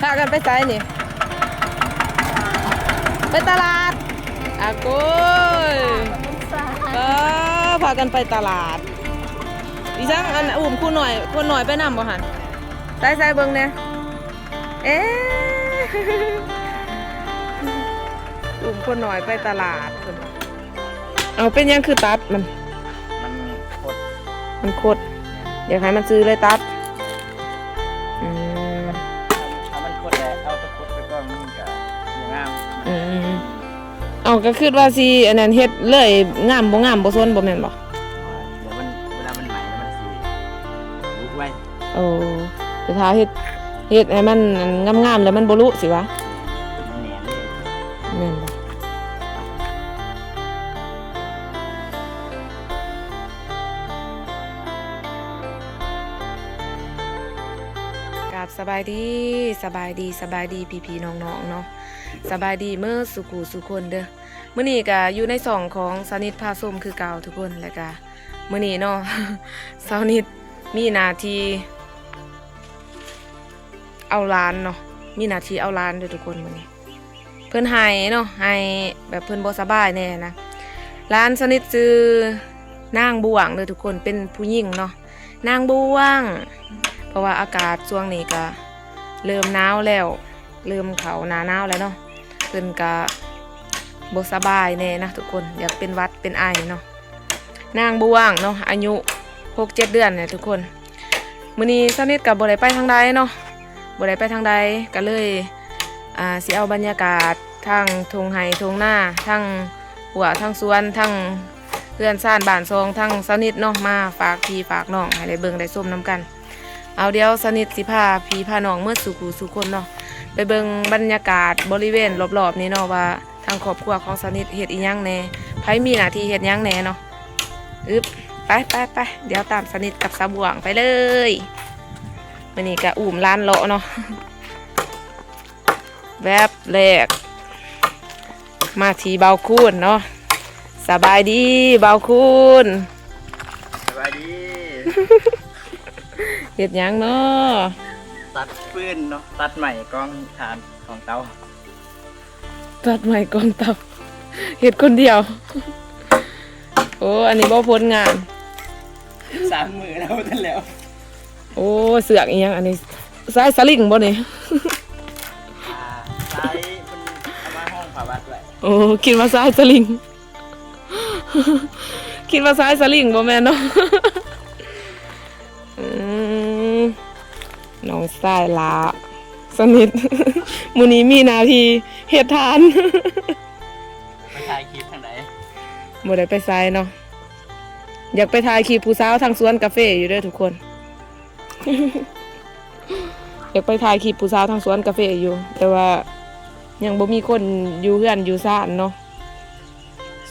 ພາກັນໄປໃສນີ້? ໄປຕະຫຼາດ. ອາໂກຍ ກໍພາກັນໄປຕະຫຼາດ. ອີຫຍັງ ອັນ ອຸ້ມຄົນນ້ອຍ ຄົນນ້ອຍໄປນຳບໍ່ຫັ້ນ? ໃສໆ ເບິ່ງແດ່. ເອ ອຸ້ມຄົນນ້ອຍໄປຕະຫຼາດເພິ່ນວ່າ. ເອົາ ເປັນຫຍັງຄືຕັດມັນ? ມັນຄົດ. ມັນຄົດ. ຢາກໃຫ້ມັນຊື່ເລີຍຕັດ. ອືມ ຖ້າມັນຄົດແລ້ວ ເອົາແຕ່ຄົດໄປກ່ອນ ມັນກະບໍ່ງາມ. ອືມ ເອົາ ກະຄິດວ່າຊິອັນນັ້ນເຮັດເລີຍ ງາມບໍ່ງາມບໍ່ສົນ ບໍ່ແມ່ນບໍ່? ດຽວມັນ ເວລາມັນໄໝ້ແລ້ວມັນຊິລຸໄວ. ໂອ້ ແຕ່ຖ້າເຮັດ ເຮັດໃຫ້ມັນ ອັນ ງາມໆ ແລ້ວມັນບໍ່ລຸຊິວະ? ມັນແໜ້ນເດ້. ແມ່ນບໍ່? ກາບສະບາຍດີ ສະບາຍດີ ສະບາຍດີພີ່ໆ ນ້ອງໆ ເນາະ. ສະບາຍດີເໝິດສູ່ຄູ່ສູ່ຄົນເດີ. ມື້ນີ້ກະຢູ່ໃນຊ່ອງຂອງສາວນິດພາຊົມຄືເກົ່າທຸກຄົນ ແລະກະ ມື້ນີ້ເນາະ ສາວນິດມີໜ້າທີ່ເອົາຫຼານເນາະ ມີໜ້າທີ່ເອົາຫຼານເດີທຸກຄົນ. ມື້ນີ້ເພິ່ນໄຫ້ເນາະ ໄຫ້ແບບເພິ່ນບໍ່ສະບາຍແດ່ນະ. ຫຼານສາວນິດຊື່ນາງບວງເດີທຸກຄົນ ເປັນຜູ້ຍິງເນາະ ນາງບວງ. ເພາະວ່າອາກາດຊ່ວງນີ້ກະເລີ່ມໜາວແລ້ວ ເລີ່ມເຂົ້າໜ້າໜາວແລ້ວເນາະ ເພິ່ນກະບໍ່ສະບາຍແດ່ນະທຸກຄົນ ຢາກເປັນຫວັດເປັນໄອເນາະ. ນາງບວງເນາະ ອາຍຸຫົກເຈັດເດືອນແຫຼະທຸກຄົນ. ມື້ນີ້ສາວນິດກະບໍ່ໄດ້ໄປທາງໃດເນາະ ບໍ່ໄດ້ໄປທາງໃດ ກະເລີຍ ອ່າ ຊິເອົາບັນຍາກາດທາງທົ່ງໄຮ່ທົ່ງນາ ທັງຮົ້ວທັງສວນ ທັງເຮືອນຊານບ້ານຊ່ອງ ທັງສາວນິດເນາະ ມາຝາກພີ່ຝາກນ້ອງໃຫ້ໄດ້ເບິ່ງໄດ້ຊົມນຳກັນ. ເອົາ ດຽວສາວນິດຊິພາພີ່ພານ້ອງເໝິດສູ່ຄູ່ສູ່ຄົນເນາະ ໄປເບິ່ງບັນຍາກາດບໍລິເວນລອບໆນີ້ເນາະ ວ່າທາງຄອບຄົວຂອງສາວນິດເຮັດອີ່ຫຍັງແດ່ ໃຜມີໜ້າທີ່ເຮັດຫຍັງແດ່ເນາະ. ອຶບ ໄປໆໆ ດຽວຕາມສາວນິດກັບສາວບວງໄປເລີຍ. ມື້ນີ້ກະອຸ້ມຫຼານເລາະເນາະ. ແວັບແລກ ມາທີ່ບ່າວຄູນເນາະ. ສະບາຍດີບ່າວຄູນ. ສະບາຍດີ. ເຮັດຫຍັງເນາະ? ຕັດຟືນເນາະ ຕັດໄມ້ກອງຖ່ານກອງເຕົາ. ຕັດໄມ້ກອງເຕົາ ເຮັດຄົນດຽວ. ໂອ້ ອັນນີ້ບໍ່ຜົນງານ? ສາມມື້ແລ້ວ ບໍ່ທັນແລ້ວ. ໂອ້ ເຊືອກອີ່ຫຍັງອັນນີ້? ສາຍສະລິງບໍ່ນີ້? ອ່າ ສາຍເພິ່ນເອົາມາຫ້ອງຜ້າວັດໄວ້. ໂອ້ ຄິດວ່າສາຍສະລິງ ຄິດວ່າສາຍສະລິງ ບໍ່ແມ່ນເນາະ. ອືມ ນ້ອງຊາຍຫຼ້າສະໜິດ ມື້ນີ້ມີໜ້າທີ່ເຮັດທານ. ໄປຖ່າຍຄລິບທາງໃດ? ບໍ່ໄດ້ໄປໃສເນາະ. ຢາກໄປຖ່າຍຄລິບຜູ້ສາວທາງສວນກາເຟຢູ່ເດີທຸກຄົນ. ຢາກໄປຖ່າຍຄລິບຜູ້ສາວທາງສວນກາເຟຢູ່ ແຕ່ວ່າຍັງບໍ່ມີຄົນຢູ່ເຮືອນຢູ່ຊານເນາະ.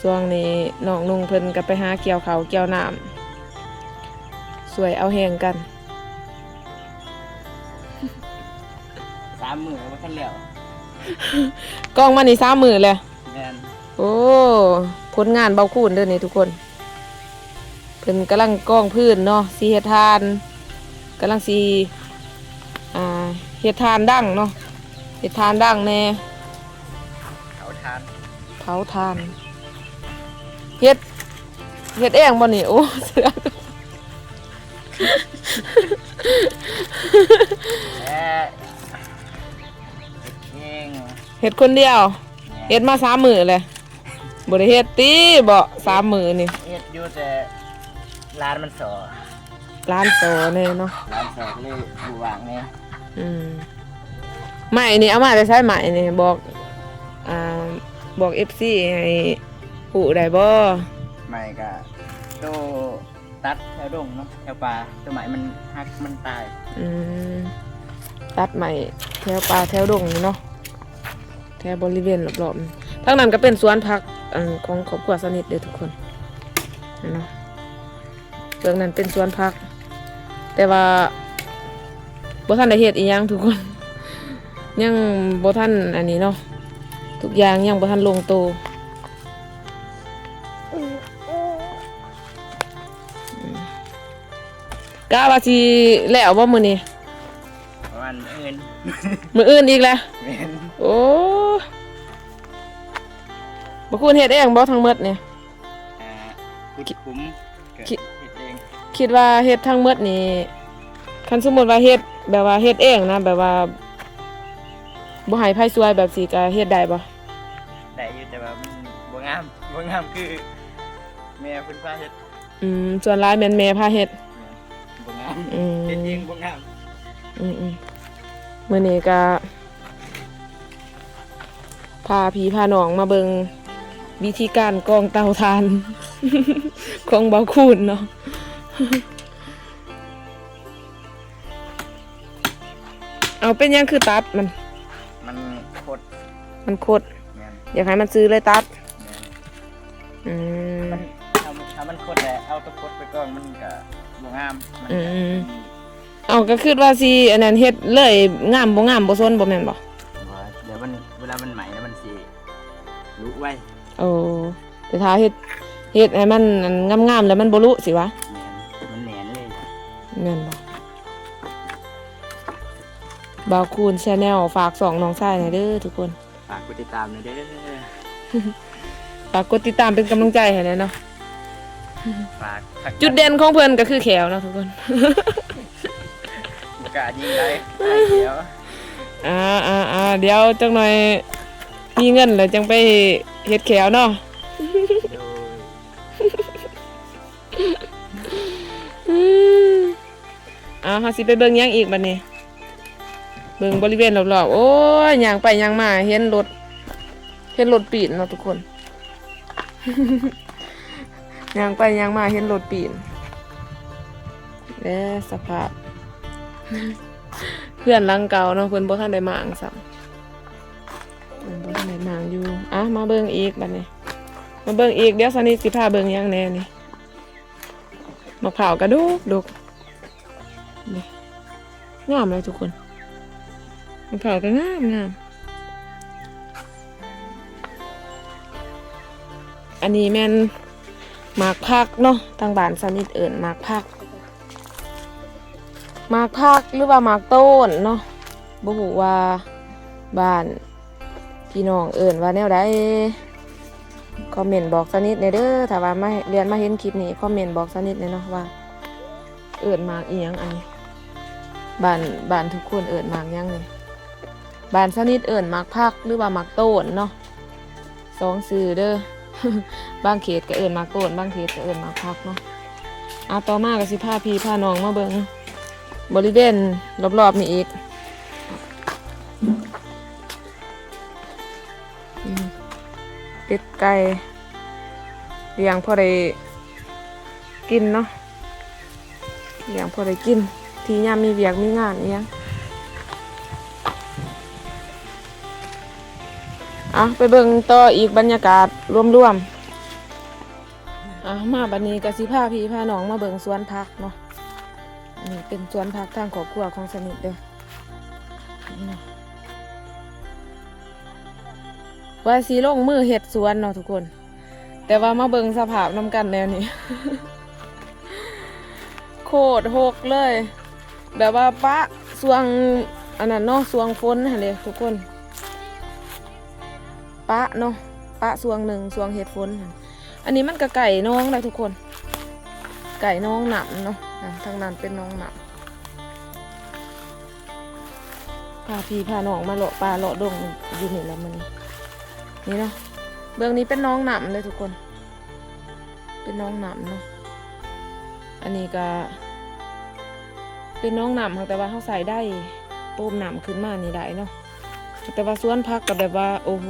ຊ່ວງນີ້ນ້ອງນຸ່ງເພິ່ນກໍໄປຫາກ່ຽວເຂົ້າກ່ຽວນ້ຳ ຊ່ວຍເອົາແຮງກັນ. ສາມມື້ບໍ່ທັນແລ້ວ. ກອງມານີ້ສາມມື້ແລ້ວ. ແມ່ນ. ໂອ້ ຜົນງານເບົາຄູນເດີນີ້ທຸກຄົນ. ເພິ່ນກຳລັງກອງພື້ນເນາະ ຊິເຮັດຖ່ານ ກຳລັງຊິ ອ່າ ເຮັດຖ່ານດັງເນາະ ເຮັດຖ່ານດັງແດ່. ເຜົາຖ່ານ ເຜົາຖ່ານ. ເຮັດ ເຮັດເອງບໍ່ນີ້? ໂອ້ ເສືອ ແລະ ເຮັດເອງ ເຮັດຄົນດຽວ. ແມ່ນ. ເຮັດມາສາມມື້ແລ້ວ. ບໍ່ໄດ້ເຮັດຕິເບາະ ສາມມື້ນີ້? ເຮັດຢູ່ ແຕ່ຫຼານມັນສໍ້ ຫຼານສໍ້ແດ່ເນາະ ຫຼານສໍ້ກໍເລີຍບໍ່ວ່າງແດ່. ອືມ ໄມ້ນີ້ເອົາມາແຕ່ໃສ? ໄມ້ນີ້ບອກ ອ່າ ບອກເອັຟຊີໃຫ້ຮູ້ໄດ້ບໍ່? ໄມ້ກະໂຕ ຕັດແຖວດົງເນາະ ແຖວປ່າ ຕົ້ນໄມ້ມັນຫັກ ມັນຕາຍ. ອືມ ຕັດໄມ້ແຖວປ່າແຖວດົງນີ້ເນາະ ແຖວບໍລິເວນລອບໆ. ທາງນັ້ນກໍເປັນສວນຜັກ ອັນ ຂອງຄອບຄົວສະໜິດເດີທຸກຄົນ ເຫັນເນາະ. ເບື້ອງນັ້ນເປັນສວນຜັກ ແຕ່ວ່າບໍ່ທັນໄດ້ເຮັດອີ່ຫຍັງທຸກຄົນ ຍັງບໍ່ທັນອັນນີ້ເນາະ ທຸກຢ່າງຍັງບໍ່ທັນລົງໂຕ. ກະວ່າຊິແລ້ວບໍ່ມື້ນີ້? ປະມານມື້ອື່ນ. ມື້ອື່ນອີກແຫຼະ? ແມ່ນ. ໂອ້ ບໍ່ຄູນເຮັດເອງບໍ່ທັງໝົດນີ້? ອ່າ ຂຸດຂຸມ ຄິ- ເຮັດເອງ. ຄິດວ່າເຮັດທັງໝົດນີ້ ຄັນສົມມຸດວ່າເຮັດ ແບບວ່າເຮັດເອງນະ ແບບວ່າບໍ່ໃຫ້ໃຜຊ່ວຍແບບຊີ້ ກະເຮັດໄດ້ບໍ່? ໄດ້ຢູ່ ແຕ່ວ່າມັນບໍ່ງາມ ບໍ່ງາມຄືແມ່ເພິ່ນພາເຮັດ. ອືມ ສ່ວນຫຼາຍແມ່ນແມ່ພາເຮັດ. ແມ່ນ ບໍ່ງາມ. ອືມ ເຮັດເອງບໍ່ງາມ. ອືມໆ ມື້ນີ້ກະ ພາພີ່ພານ້ອງມາເບິ່ງວິທີການກອງເຕົາຖ່ານຂອງບ່າວຄູນເນາະ. ເອົາ ເປັນຫຍັງຄືຕັດມັນ? ມັນຄົດ. ມັນຄົດ. ແມ່ນ. ຢາກໃຫ້ມັນຊື່ເລີຍຕັດ. ແມ່ນ. ອືມ ມັນ ຖ້າ ຖ້າມັນຄົດແລ້ວເອົາຕົວຄົດໄປກອງ ມັນກະບໍ່ງາມ. ມັນກະ ອືມ ເອົາ ກະຄິດວ່າຊິອັນນັ້ນ ເຮັດເລີຍ ງາມບໍ່ງາມບໍ່ສົນ ບໍ່ແມ່ນບໍ່? ບໍ່ ດຽວມັນ ເວລາມັນໄໝ້ແລ້ວມັນຊິລຸໄວ. ໂອ້ ແຕ່ຖ້າເຮັດ ເຮັດໃຫ້ມັນອັນງາມໆ ແລ້ວມັນບໍ່ລຸຊິຫວາ? ແມ່ນ ມັນແໜ້ນເລີຍ. ແມ່ນບໍ່? ບ່າວຄູນ Channel ຝາກຊ່ອງນ້ອງຊາຍແດ່ເດີທຸກຄົນ. ຝາກກົດຕິດຕາມແດ່ເດີ. ຝາກກົດຕິດຕາມເປັນກຳລັງໃຈໃຫ້ແດ່ເນາະ. ຝາກ ຈຸດເດັ່ນຂອງເພິ່ນກະຄືແຂ້ວເນາະທຸກຄົນ. ບໍ່ກ້າຍິງໄດ້ ອາຍແຂ້ວ. ອ່າໆໆ ດຽວຈັກໜ່ອຍມີເງິນແລ້ວຈັ່ງໄປເຮັດແຂ້ວເນາະ. ໂດຍ. ອືມ ເອົາ ເຮົາຊິໄປເບິ່ງຫຍັງອີກບັດນີ້? ເບິ່ງບໍລິເວນລອບໆ. ໂອ້ຍ ຍ່າງໄປຍ່າງມາເຫັນລົດ ເຫັນລົດປີ້ນເນາະທຸກຄົນ. ຍ່າງໄປຍ່າງມາເຫັນລົດປີ້ນ. ແລະ ສະພາບເຮືອນຫຼັງເກົ່າເນາະ ເພິ່ນບໍ່ທັນໄດ້ມ້າງຊ້ຳ. ເພິ່ນບໍ່ທັນໄດ້ມ້າງຢູ່. ອ່ະ ມາເບິ່ງອີກບັດນີ້ ມາເບິ່ງອີກ. ດຽວຊາວນິດຊິພາເບິ່ງຫຍັງແດ່ນີ້. ໝາກພ້າວກະດົກໆ ນີ້ ງາມເລີຍທຸກຄົນ. ໝາກພ້າວກະງາມໆ. ອັນນີ້ແມ່ນໝາກຜັກເນາະ ທາງບ້ານຊາວນິດເອີ້ນໝາກຜັກ ໝາກຜັກ ຫຼືວ່າໝາກໂຕນເນາະ. ບໍ່ຮູ້ວ່າບ້ານ ພີ່ນ້ອງເອີ້ນວ່າແນວໃດ? ຄອມເມັນບອກຊາວນິດແດ່ເດີ. ຖ້າວ່າມາ ລຽນມາເຫັນຄລິບນີ້ ຄອມເມັນບອກຊາວນິດແດ່ເນາະວ່າເອີ້ນໝາກອີ່ຫຍັງອັນນີ້. ບ້ານ ບ້ານທຸກຄົນເອີ້ນໝາກຫຍັງນີ້? ບ້ານຊາວນິດເອີ້ນໝາກຜັກ ຫຼືວ່າໝາກໂຕນເນາະ. ສອງຊື່ເດີ. ບາງເຂດກະເອີ້ນໝາກໂຕນ ບາງເຂດກະເອີ້ນໝາກຜັກເນາະ. ອ່າ ຕໍ່ມາກະຊິພາພີ່ພານ້ອງມາເບິ່ງບໍລິເວນລອບໆນີ້ອີກ. ອືມ ເປັດໄກ່ລ້ຽງພໍໄດ້ກິນເນາະ ລ້ຽງພໍໄດ້ກິນ ທີ່ຍາມມີວຽກມີງານອີ່ຫຍັງ. ເອົາ ໄປເບິ່ງຕໍ່ອີກບັນຍາກາດລວມໆ. ອ່າ ມາບັດນີ້ກະຊິພາພີ່ພານ້ອງມາເບິ່ງສວນຜັກເນາະ. ອັນນີ້ເປັນສວນຜັກທາງຄອບຄົວຂອງຊາວນິດເດີ. ວ່າຊິລົງມືເຮັດສວນເນາະທຸກຄົນ ແຕ່ວ່າມາເບິ່ງສະພາບນຳກັນແນວນີ້ ໂຄດຮົກເລີຍ. ແບບວ່າປະຊ່ວງອັນນັ້ນເນາະ ຊ່ວງຝົນຫັ້ນເດ້ທຸກຄົນ ປະເນາະ ປະຊ່ວງໜຶ່ງ ຊ່ວງເຮັດຝົນຫັ້ນ. ອັນນີ້ມັນກະໃກ້ໜອງໄດ໋ທຸກຄົນ ໃກ້ໜອງນ້ຳເນາະ. ອ່າ ທາງນັ້ນເປັນໜອງນ້ຳ. ພາພີ່ພານ້ອງມາເລາະປ່າເລາະດົງຢູ່ນີ້ລະມື້ນີ້ ນີ້ເນາະ. ເບື້ອງນີ້ເປັນໜອງນ້ຳເດີທຸກຄົນ ເປັນໜອງນ້ຳເນາະ. ອັນນີ້ກະເປັນໜອງນ້ຳ ແຕ່ວ່າເຮົາໃຊ້ໄດໂປມນ້ຳຂຶ້ນມານີ້ໄດ້ເນາະ. ແຕ່ວ່າສວນຜັກກະແບບວ່າ ໂອ້ໂຫ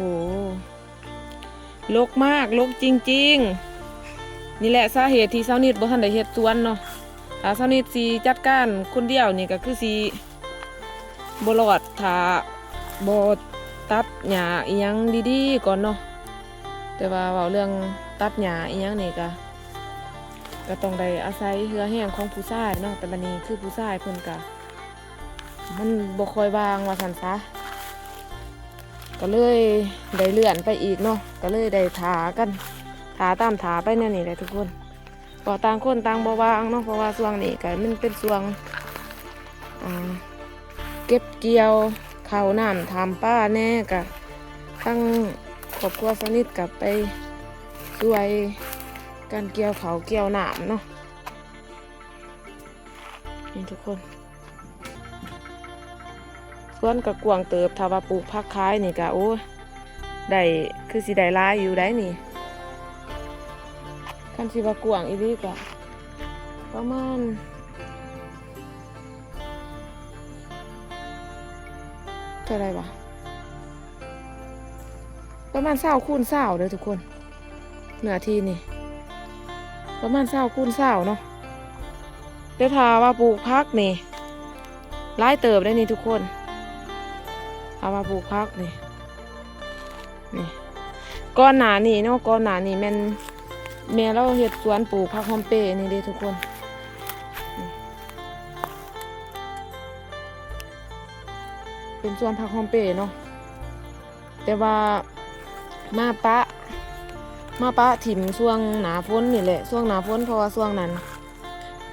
ລົກມາກ ລົກຈິງໆ. ນີ້ແຫຼະສາເຫດທີ່ຊາວນິດບໍ່ທັນໄດ້ເຮັດສວນເນາະ. ຖ້າຊາວນິດຊິຈັດການຄົນດຽວນີ້ກະຄືຊິບໍ່ລອດ ຖ້າບໍ່ຕັດຫຍ້າອີ່ຫຍັງດີໆກ່ອນເນາະ. ແຕ່ວ່າເວົ້າເລື່ອງຕັດຫຍ້າອີ່ຫຍັງນີ້ກະ ກະຕ້ອງໄດ້ອາໄສເຫື່ອແຮງຂອງຜູ້ຊາຍເນາະ. ແຕ່ບັດນີ້ຄືຜູ້ຊາຍເພິ່ນກະ ມັນບໍ່ຄ່ອຍວ່າງວ່າຊັ້ນຊະ ກະເລີຍໄດ້ເລື່ອນໄປອີກເນາະ. ກະເລີຍໄດ້ຖ້າກັນ ຖ້າຕາມຖ້າໄປແນວນີ້ແຫຼະທຸກຄົນ. ເພາະຕ່າງຄົນຕ່າງບໍ່ວ່າງເນາະ ເພາະວ່າຊ່ວງນີ້ກະມັນເປັນຊ່ວງ ອ່າ ເກັບກ່ຽວ ເຂົ້ານ້ຳຖ້ຳປາແດ່ ກະທາງຄອບຄົວສາວນິດກະໄປຊ່ວຍກັນກ່ຽວເຂົ້າກ່ຽວນ້ຳເນາະ. ນີ້ທຸກຄົນ ສວນກະກວ້າງເຕີບ ຖ້າວ່າປູກຜັກຂາຍນີ້ກະ ໂອ້ຍ ໄດ້ ຄືຊິໄດ້ຫຼາຍຢູ່ໄດ໋ນີ້. ຄັນຊິວ່າກວ້າງອີ່ຫຼີກະປະມານ ເທົ່າໃດວະ? ປະມານຊາວຄູນຊາວເດີທຸກຄົນ ເນື້ອທີ່ນີ້ປະມານຊາວຄູນຊາວເນາະ. ແຕ່ຖ້າວ່າປູກຜັກນີ້ຫຼາຍເຕີບໄດ໋ນີ້ທຸກຄົນ ຖ້າວ່າປູກຜັກນີ້ ນີ້ ກ່ອນໜ້ານີ້ເນາະ ກ່ອນໜ້ານີ້ແມ່ນແມ່ລາວເຮັດສວນປູກຜັກຫອມເປນີ້ເດ້ທຸກຄົນ ນີ້ ເປັນສວນຜັກຫອມເປເນາະ. ແຕ່ວ່າມາປະ ມາປະຖິ້ມຊ່ວງໜ້າຝົນນີ້ແຫຼະ ຊ່ວງໜ້າຝົນ ເພາະວ່າຊ່ວງນັ້ນ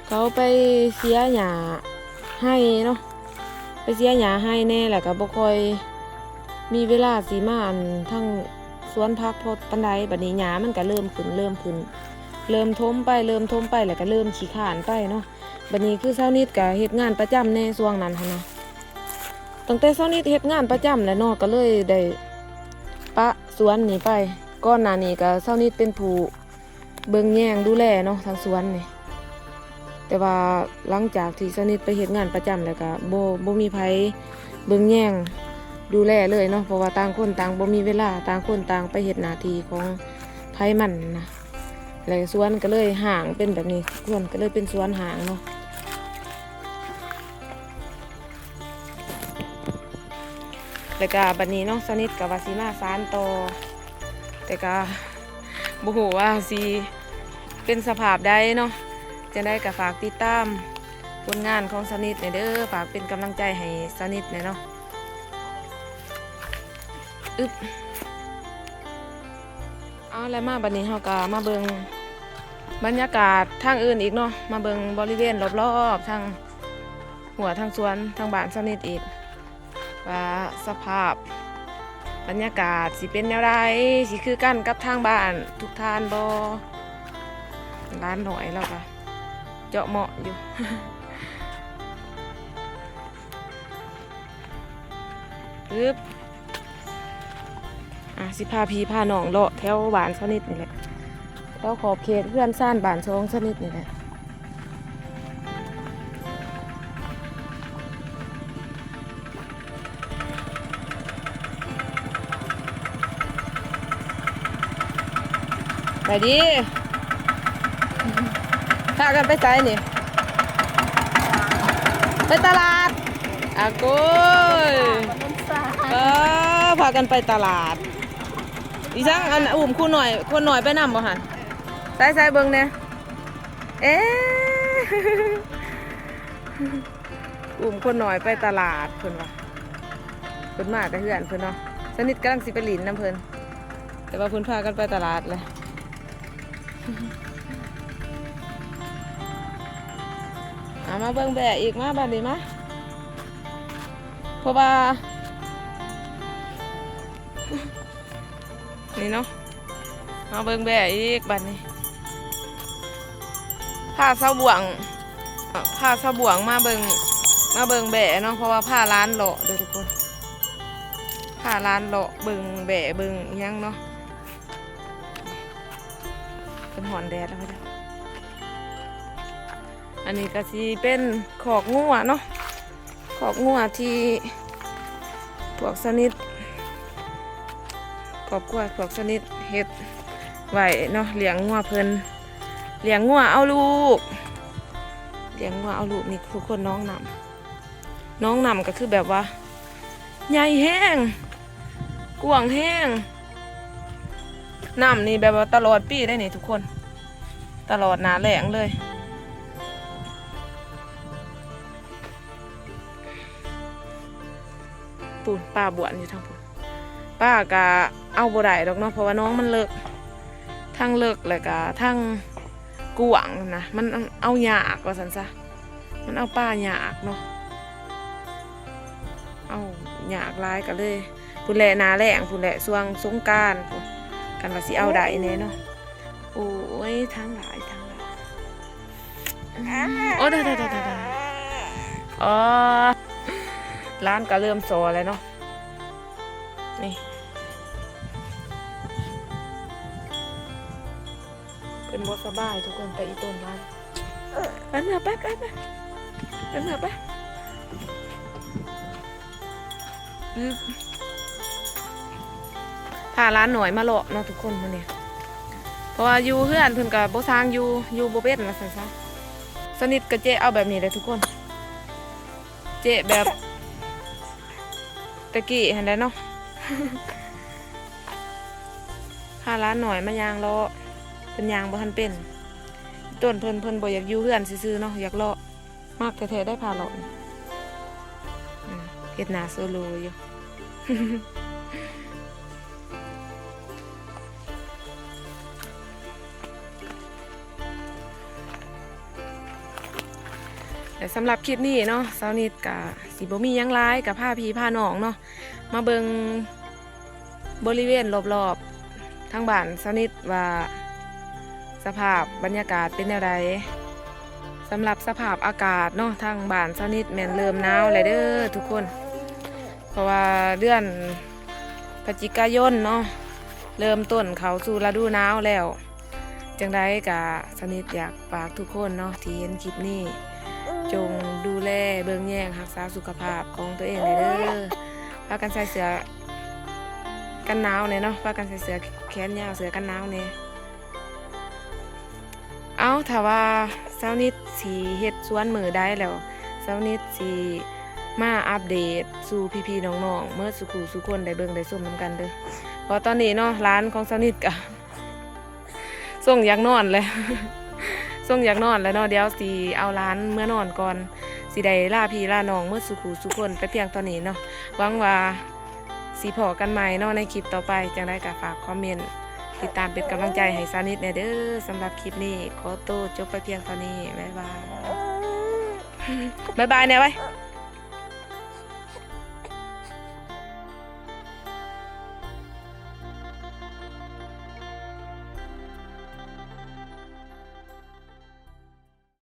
ເຂົາໄປເສຍຫຍ້າໄຮ່ເນາະ ໄປເສຍຫຍ້າໄຮ່ແດ່ ແລ້ວກະບໍ່ຄ່ອຍມີເວລາຊິມາ ອັນ ທາງສວນຜັກພໍປານໃດ. ບັດນີ້ຫຍ້າມັນກະເລີ່ມຂຶ້ນ ເລີ່ມຂຶ້ນ ເລີ່ມຖົມໄປ ເລີ່ມຖົມໄປ ແລ້ວກະເລີ່ມຂີ້ຄ້ານໄປເນາະ. ບັດນີ້ຄືສາວນິດກະເຮັດງານປະຈຳແດ່ຊ່ວງນັ້ນຫັ້ນນະ ຕັ້ງແຕ່ສາວນິດເຮັດງານປະຈຳແຫຼະເນາະ ກະເລີຍໄດ້ປະສວນນີ້ໄປ. ກ່ອນໜ້ານີ້ກະສາວນິດເປັນຜູ້ເບິ່ງແຍງດູແລເນາະ ທາງສວນນີ້ ແຕ່ວ່າຫຼັງຈາກທີ່ສາວນິດໄປເຮັດງານປະຈຳແລ້ວກະບໍ່ ບໍ່ມີໃຜເບິ່ງແຍງດູແລເລີຍເນາະ ເພາະວ່າຕ່າງຄົນຕ່າງບໍ່ມີເວລາ ຕ່າງຄົນຕ່າງໄປເຮັດໜ້າທີ່ຂອງໃຜມັນນະ. ແລະສວນກະເລີຍຮ້າງເປັນແບບນີ້ ສວນກະເລີຍເປັນສວນຮ້າງເນາະ. ແລ້ວກະບັດນີ້ເນາະ ສາວນິດກະວ່າຊິມາສານຕໍ່ ແຕ່ກະບໍ່ຮູ້ວ່າຊິເປັນສະພາບໃດເນາະ. ຈັ່ງໃດກະຝາກຕິດຕາມຜົນງານຂອງສາວນິດແດ່ເດີ ຝາກເປັນກຳລັງໃຈໃຫ້ສາວນິດແດ່ເນາະ. ອຶບ ເອົາ ແລ້ວມາບັດນີ້ເຮົາກະມາເບິ່ງບັນຍາກາດທາງອື່ນອີກເນາະ ມາເບິ່ງບໍລິເວນລອບໆ ທາງຮົ້ວທາງສວນທາງບ້ານສາວນິດອີກ ວ່າສະພາບບັນຍາກາດຊິເປັນແນວໃດ ຊິຄືກັນກັບທາງບ້ານທຸກທ່ານບໍ່. ຫຼານນ້ອຍລາວກະເຈາະເໝາະຢູ່. ອຶບ ອາ ຊິພາພີ່ພານ້ອງເລາະແຖວບ້ານສາວນິດນີ້ແຫຼະ ແຖວຂອບເຂດເຮືອນຊານບ້ານຊ່ອງສາວນິດນີ້ແຫຼະ. ໄປດີ ພາກັນໄປໃສນີ້? ໄປຕະຫຼາດ ອາໂກຍ ເອີ ພາກັນໄປຕະຫຼາດ. ອີຫຍັງ ອັນ ອຸ້ມຄົນນ້ອຍ ຄົນນ້ອຍໄປນຳບໍ່ຫັ້ນ? ໃສໆ ເບິ່ງແດ່ ເອ ອຸ້ມຄົນນ້ອຍໄປຕະຫຼາດເພິ່ນວ່າ ເພິ່ນມາແຕ່ເຮືອນເພິ່ນເນາະ. ສາວນິດກຳລັງຊິໄປຫຼິ້ນນຳເພິ່ນ ແຕ່ວ່າເພິ່ນພາກັນໄປຕະຫຼາດແຫຼະ. ເອົາ ມາເບິ່ງແບ້ອີກ ມາບາດນີ້ມາ ເພາະວ່າ ນີ້ເນາະ ມາເບິ່ງແບ້ອີກບາດນີ້ ພາສາວບ່ວງ ພາສາວບ່ວງມາເບິ່ງ ມາເບິ່ງແບ້ເນາະ ເພາະວ່າພາຫຼານເລາະເດີທຸກຄົນ ພາຫຼານເລາະເບິ່ງແບ້ເບິ່ງອີຫຍັງເນາະ. ເພິ່ນຮ້ອນແດດແລ້ວເດີ. ອັນນີ້ກະຊິເປັນຄອກງົວເນາະ ຄອກງົວທີ່ພວກສາວນິດ ຄອບຄົວພວກສາວນິດເຮັດໄວ້ເນາະ ລ້ຽງງົວເພິ່ນ ລ້ຽງງົວເອົາລູກ ລ້ຽງງົວເອົາລູກ. ນີ້ຄືຄົນໜອງນ້ຳ ໜອງນ້ຳກະຄືແບບວ່າໃຫຍ່ແຮງ ກວ້າງແຮງ ນ້ຳນີ້ແບບວ່າຕະຫຼອດປີໄດ໋ນີ້ທຸກຄົນ ຕະຫຼອດໜ້າແລ້ງເລີຍ. ປູ້ນ ປາບ້ວນຢູ່ທາງພຸ້ນ ປາກະເອົາບໍ່ໄດ້ດອກເນາະ ເພາະວ່າໜອງມັນເລິກ ທັງເລິກແລ້ວກະທັງກວ້າງນະ ມັນເອົາຍາກວ່າຊັ້ນຊະ ມັນເອົາປາຍາກເນາະ ເອົາ ເອົາຍາກຫຼາຍ ກໍເລີຍ ພຸ້ນແຫຼະ ໜ້າແລ້ງພຸ້ນແຫຼະ ຊ່ວງສົງການພຸ້ນ ຄັນວ່າຊິເອົາໄດ້ແດ່ເນາະ. ໂອ້ຍ ທັງຫຼາຍ ທັງຫຼາຍ ໂອ້ ໄດ້ໆໆໆ ອໍ ຫຼານກໍເລີ່ມສໍແລ້ວເນາະ ນີ້ ເພິ່ນບໍ່ສະບາຍທຸກຄົນ ແຕ່ອີ່ຕົນລະ ໄປເມືອ ໄປ ໄປ ໄປ ໄປເມືອ ໄປ ອືມ ພາຫຼານນ້ອຍມາເລາະເນາະທຸກຄົນມື້ນີ້ ເພາະວ່າຢູ່ເຮືອນເພິ່ນກໍບໍ່ຊ່າງຢູ່ ຢູ່ບໍ່ເປັນວ່າຊັ້ນຊະ. ສະນິດກໍເຈະເອົາແບບນີ້ແຫຼະທຸກຄົນ ເຈະແບບ ແຕ່ກີ້ຫັ້ນແຫຼະເນາະ ພາຫຼານນ້ອຍມາຍ່າງເລາະ ເພິ່ນຍ່າງບໍ່ທັນເປັນ. ຕົ້ນເພິ່ນ ເພິ່ນບໍ່ຢາກຢູ່ເຮືອນຊື່ໆເນາະ ຢາກເລາະ ມັກແທ້ໆໄດ໋ພາເລາະນີ້ ອືມ ເຮັດໜ້າໂຊໂລຢູ່. ແລະ ສຳລັບຄລິບນີ້ເນາະ ສາວນິດກະຊິບໍ່ມີຫຍັງຫຼາຍ ກະພາພີ່ພານ້ອງເນາະ ມາເບິ່ງບໍລິເວນລອບໆທາງບ້ານສາວນິດວ່າ ສະພາບບັນຍາກາດເປັນແນວໃດ. ສຳລັບສະພາບອາກາດເນາະ ທາງບ້ານສາວນິດແມ່ນເລີ່ມໜາວແລ້ວເດີທຸກຄົນ ເພາະວ່າເດືອນພະຈິກາຍົນເນາະ ເລີ່ມຕົ້ນເຂົ້າສູ່ລະດູໜາວແລ້ວ. ຈັ່ງໃດກະສາວນິດຢາກຝາກທຸກຄົນເນາະ ທີ່ເຫັນຄລິບນີ້ ຈົ່ງດູແລເບິ່ງແຍງຮັກສາສຸຂະພາບຂອງຕົວເອງແດ່ເດີ. ພາກັນໃສ່ເສື້ອກັນໜາວແດ່ເນາະ ພາກັນໃສ່ເສື້ອແຂນຍາວ ເສື້ອກັນໜາວແດ່. ເອົາ ຖ້າວ່າສາວນິດຊິເຮັດສວນມື້ໃດແລ້ວ ສາວນິດຊິມາອັບເດດສູ່ພີ່ໆນ້ອງໆເໝິດສູ່ຄູ່ສູ່ຄົນໄດ້ເບິ່ງໄດ້ຊົມນຳກັນເດີ. ເພາະຕອນນີ້ເນາະ ຫຼານຂອງສາວນິດກະຊົງຢາກນອນແຫຼະ ຊົງຢາກນອນແຫຼະເນາະ. ດຽວຊິເອົາຫຼານເມືອນອນກ່ອນ ຊິໄດ້ລາພີ່ລານ້ອງເໝິດສູ່ຄູ່ສູ່ຄົນໄປພຽງເທົ່ານີ້ເນາະ. ຫວັງວ່າ ຊິພໍ້ກັນໃໝ່ເນາະໃນຄລິບຕໍ່ໄປ. ຈັ່ງໃດກໍຝາກຄອມເມັນຕິດຕາມເປັນກຳລັງໃຈໃຫ້ສາວນິດແດ່ເດີ. ສຳລັບຄລິບນີ້ຂໍໂຕຈົບໄປພຽງເທົ່ານີ້. ບາຍບາຍ ບາຍບາຍແດ່ໄວ້.